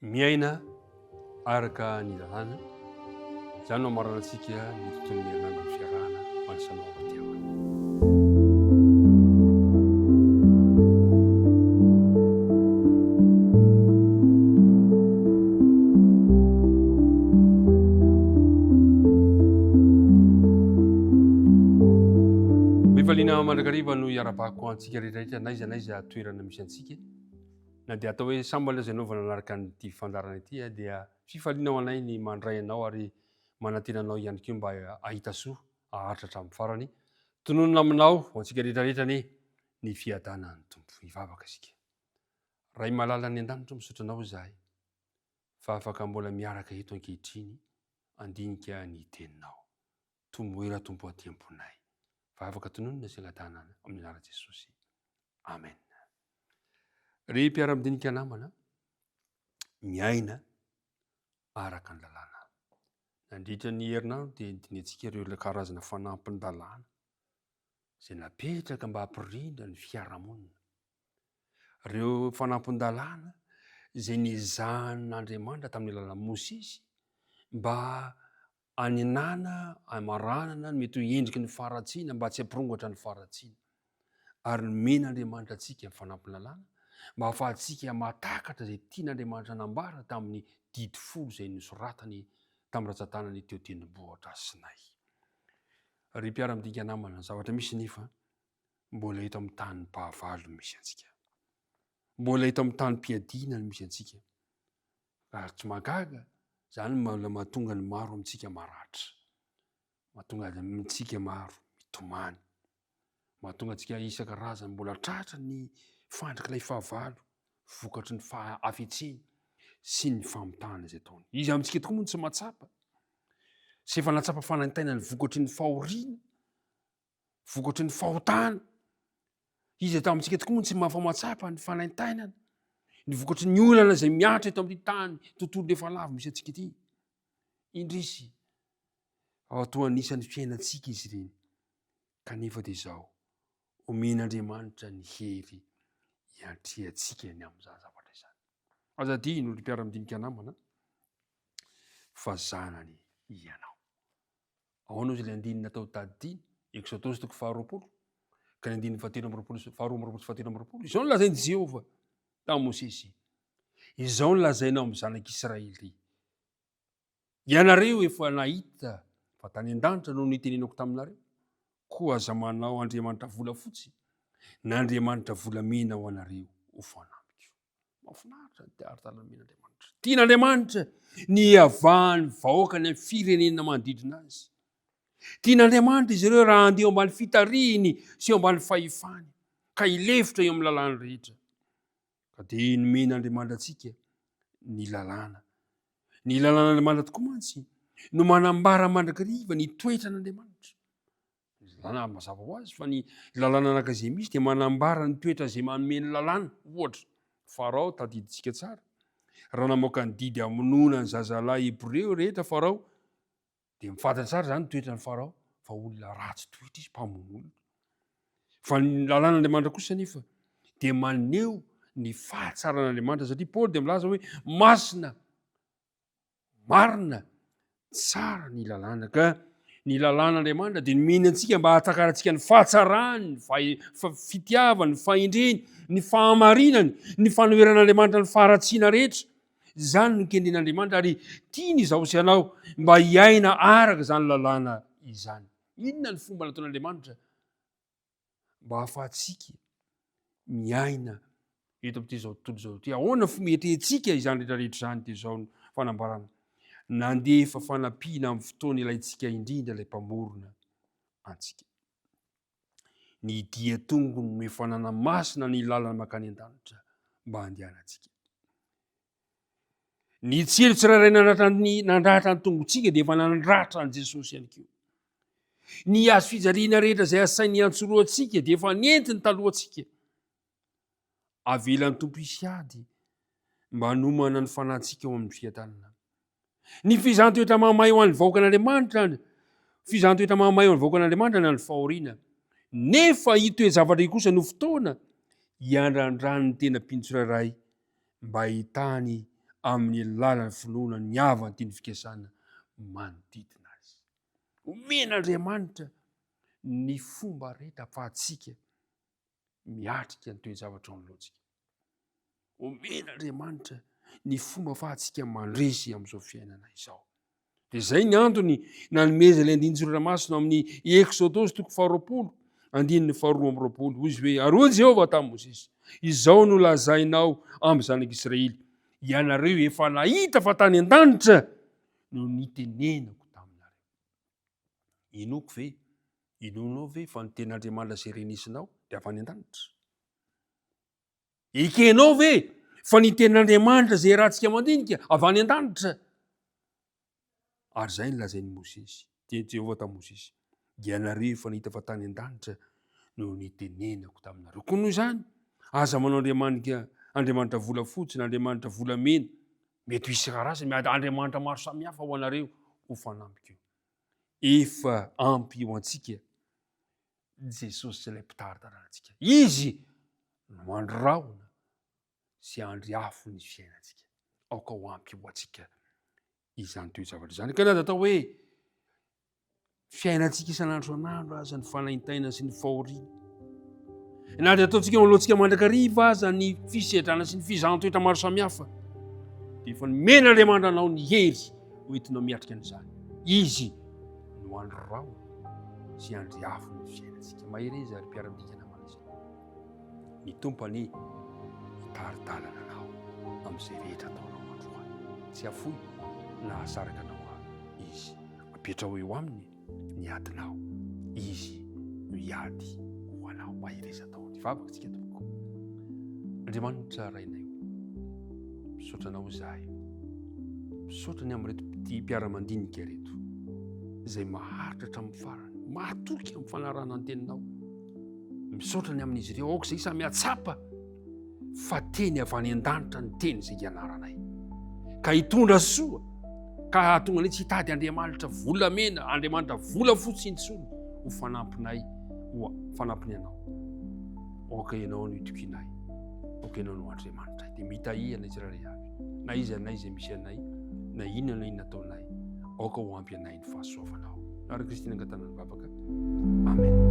Miaina araka ny lalàna, izany no hamaranantsika ny tontolon'ny herinandro amin'ny fiarahana manasa anao am-pitiavana. Fifaliana mandrakariva no iarabako antsika rehetra rehetra n'aiza n'aiza toerana misy antsika. Na dia atao hoe sambany aza ianao vao nanaraka an'ity fandaharana ity dia fifaliana ho anay ny mandray anao ary manantena anao ihany koa mba hahita soa haharitra hatramin'ny farany. Tononina aminao ho antsika rehetra rehetra anie ny fiadanan'ny Tompo. Hivavaka isika. Ray malala any an-danitra, misaotra anao izahay fa afaka mbola miaraka eto ankehitriny handinika ny teninao. Tomoera Tompo aty am-ponay. Vavaka tononina sy angatahana amin'ny anaran'i Jesosy. Amen. Ry mpiara-midinika namana, miaina araka ny lalàna. Nandritra ny herinandro dia nidinihantsika ireo karazana fanampin-dalàna izay napetraka mba hampirindra ny fiarahamonina. Ireo fanampin-dalàna izay nezahan'Andriamanitra tamin'ny alalan'i Mosesy mba hanenana, hamaranana ny mety ho endriky ny faharatsiana mba tsy hampirongatra ny faharatsiana. Ary nomen'Andriamanitra antsika ny fanampin-lalàna mba hahafahantsika mahatakatra izay tian'Andriamanitra nambara tamin'ny didy folo izay nosoratany tamin'ny ratsan-tanany teo tendrombohitra Sinay. Ry mpiara-midinka namana, ny zavatra misy nefa mbola eto amin'ny tanim-pahavalo no misy antsika. Mbola eto amin'ny tanim-piadiana no misy antsika. Ary tsy mahagaga, izany mbola mahatonga ny maro amintsika maratra. Mahatonga antsika maro mitomany. Mahatonga antsika isan-karazany mbola tratra ny fandrik'ilay fahavalo vokatry ny fahafetseny sy ny famitahana izay ataony. Iza amintsika tokoa moa no tsy mahatsapa sy efa nahatsapa fanaintainana vokatry ny fahoriana, vokatry ny fahotana. Iza tamintsika tokoa moa tsy mahafa-mahatsapa ny fanaintainana, ny vokatry ny olana izay mihatra eto amin'ity tany tontolo efa lavo misy antsika ity. Indrisy, fa toa anisan'ny fiainantsika izy ireny. Kanefa dia izao, omen'Andriamanitra ny hery hiatriantsika ny amin'izany zavatra izany. Aza adino ry mpiara-midinika namana fa zanany ianao. Ahoana ozy ilay andininy natao tadidiana? Eksodosy toko faharoapolo, ka ny andininy fahatelo amby roapolo sy faharoa amby roapolo sy fahatelo amby roapolo. Izao no lazain'i Jehovah tamin'i Mosesy, Izao no lazainao amin'ny zanak'Israely, Ianareo efa nahita fa tany an-danitra no nitenenako taminareo, koa aza manao andriamanitra volafotsy na andriamanitra volamena ho anareo ho fanambiko. Mahafinaritra ny te-haharitana nomen'Andriamanitra. Tian'Andriamanitra ny hiavahan'ny vahoakany amin'ny firenena manodidina azy. Tian'Andriamanitra izy ireo raha handeha eo ambany fitarihiny sy eo ambany fahefany, ka hilefitra eo amin'ny lalàny rehetra. Ka dia nomen'Andriamanitra antsika ny lalàna. Ny lalàn'Andriamanitra tokoa mantsy no manambara mandrakariva ny toetran'Andriamanitra. Lalàna mazava ho azy fa ny lalàna anaka izay misy dia manambara ny toetra izay manome ny lalàna. Ohatra, Farao tadidintsika tsara, raha namoaka ny didy hamonoana ny zazalahy hebreo rehetra Farao, dia mifantatra tsara izany ny toetran'i Farao fa olona ratsy toetra izy, mpamono olona. Fa ny lalàn'Andriamanitra kosa anefa dia maneho ny fahatsaran'Andriamanitra satria Paoly dia milaza hoe masina Marina, tsara ny lalàna ka ny lalàn'Andriamanitra dia nomeny antsika mba hahatakarantsika ny fahatsarany, ny fitiavany, ny fahendreny, ny fahamarinany, ny fanoheran'Andriamanitra ny faharatsiana rehetra. Izany no kendren'Andriamanitra ary tiany izaho sy ianao mba hiaina araka izany lalàna izany. Inona ny fomba nataon'Andriamanitra mba hahafahantsika miaina eto amin'ity izao tontolo izao ity. Ahoana fomba hiatrehantsika izany rehetra rehetra izany? Dia izao ny fanambarana. Nandefa fanampiana amin'ny fotoana ilaintsika indrindra ilay Mpamorona antsika. Ny dia tongony no efa nanamasina ny lalana mankany an-danitra mba handehanantsika. Ny tsilo tsirairay nandratra ny nandratra ny tongotsika dia efa nandratra an'i Jesosy ihany koa. Ny hazo fijaliana rehetra izay asainy hiantsorohantsika dia efa nentiny talohantsika. Avelan'ny Tompo hisy ady mba hanomana ny fanahintsika ho amin'ny fiadanana. Ny fizahan-toetra mahamay ho an'ny vahoakan'Andriamanitra, fizahan-toetra mahamay ho an'ny vahoakan'Andriamanitra na ny fahoriana. Nefa io toe-javatra io kosa no fotoana hiandrandran'ny tena mpino tsirairay mba hahitany. amin'ny alalan'ny finoana ny havan'ny teny fikasana manodidina azy. Omen'Andriamanitra ny fomba rehetra ahafahantsika miatrika ny toe-javatra ao anoloantsika. Omen'Andriamanitra ny fomba ahafahantsika mandresy amin'izao fiainana izao. Dia izay ny antony nanomezana ilay andinin-tsoratra masina amin'ny Eksodosy toko faharoapolo, andininy faharoa amby roapolo. Hoy izy hoe, Ary hoy Jehovah tamin'i Mosesy, Izao no lazainao amin'ny zanak'Israely, Ianareo efa nahita fa tany an-danitra no nitenenako taminareo. Inoako ve, inoanao ve fa ny tenin'Andriamanitra izay renesinao dia avy any an-danitra? Ekenao ve fa ny tenin'Andriamanitra izay iarahantsika mandinika avy any an-danitra? Ary izay no lazain'i Mosesy, dia Jehovah tamin'i Mosesy, Ianareo efa nahita fa tany an-danitra no nitenenako taminareo. Koa noho izany, aza manao andriamanitra, andriamanitra volafotsy na andriamanitra volamena, mety ho hisy karazany, miady andriamanitra maro samihafa ho anareo ho fanampiko. Efa ampy ho antsika Jesosy ilay mpitari-dalana antsika. Izy no andry rahona sy andry afo ny fiainantsika. Aoka ho ampy ho antsika izany toe-javatra izany. Ka na dia atao hoe fiainantsika isan'andro isan'andro aza ny fanaintaina sy ny fahoriana, na dia ataontsika eo anoloantsika mandrakariva aza ny fisedrana sy ny fizahan-toetra maro samihafa, dia efa nomen'Andriamanitra anao ny hery hoentinao miatrika an'izany. Izy no andry rahona sy andry afo ny fiainantsika. Mahereza ry mpiara-midika namana izay. Ny Tompo anie hitari-dalana anao amin'izay rehetra ataonao androany. Tsy hafoy na hahasaraka anao Izy. Apetraho eo aminy ny adinao. Izy no hiady ho anao. Mahereza daholo. Hivavaka isika tompoko. Andriamanitra Rainay o, misaotra anao izahay. Misaotra ny amin'ireto mpitia mpiara-mandinika ireto izay maharitra hatramin'ny farany, mahatoky amin'ny fanarahana ny teninao. Misaotra ny amin'izy ireo, aoka izay samy hatsapa fa teny avy any an-danitra ny teny izay ianaranay. Ka hitondra soa, ka hahatonga anay tsy hitady Andriamanitra volamena, Andriamanitra volafotsy intsony ho fanampinay, ho fanampiny anao. Aoka ianao no itokianay, aoka ianao no Andriamanitray. Dia mitahia anay tsirairay avy, na iza na iza misy anay, na inona na inona ataonay, aoka ho ampy anay ny fahasoavanao. Ary Kristy nangatana ny vavaka. Amen.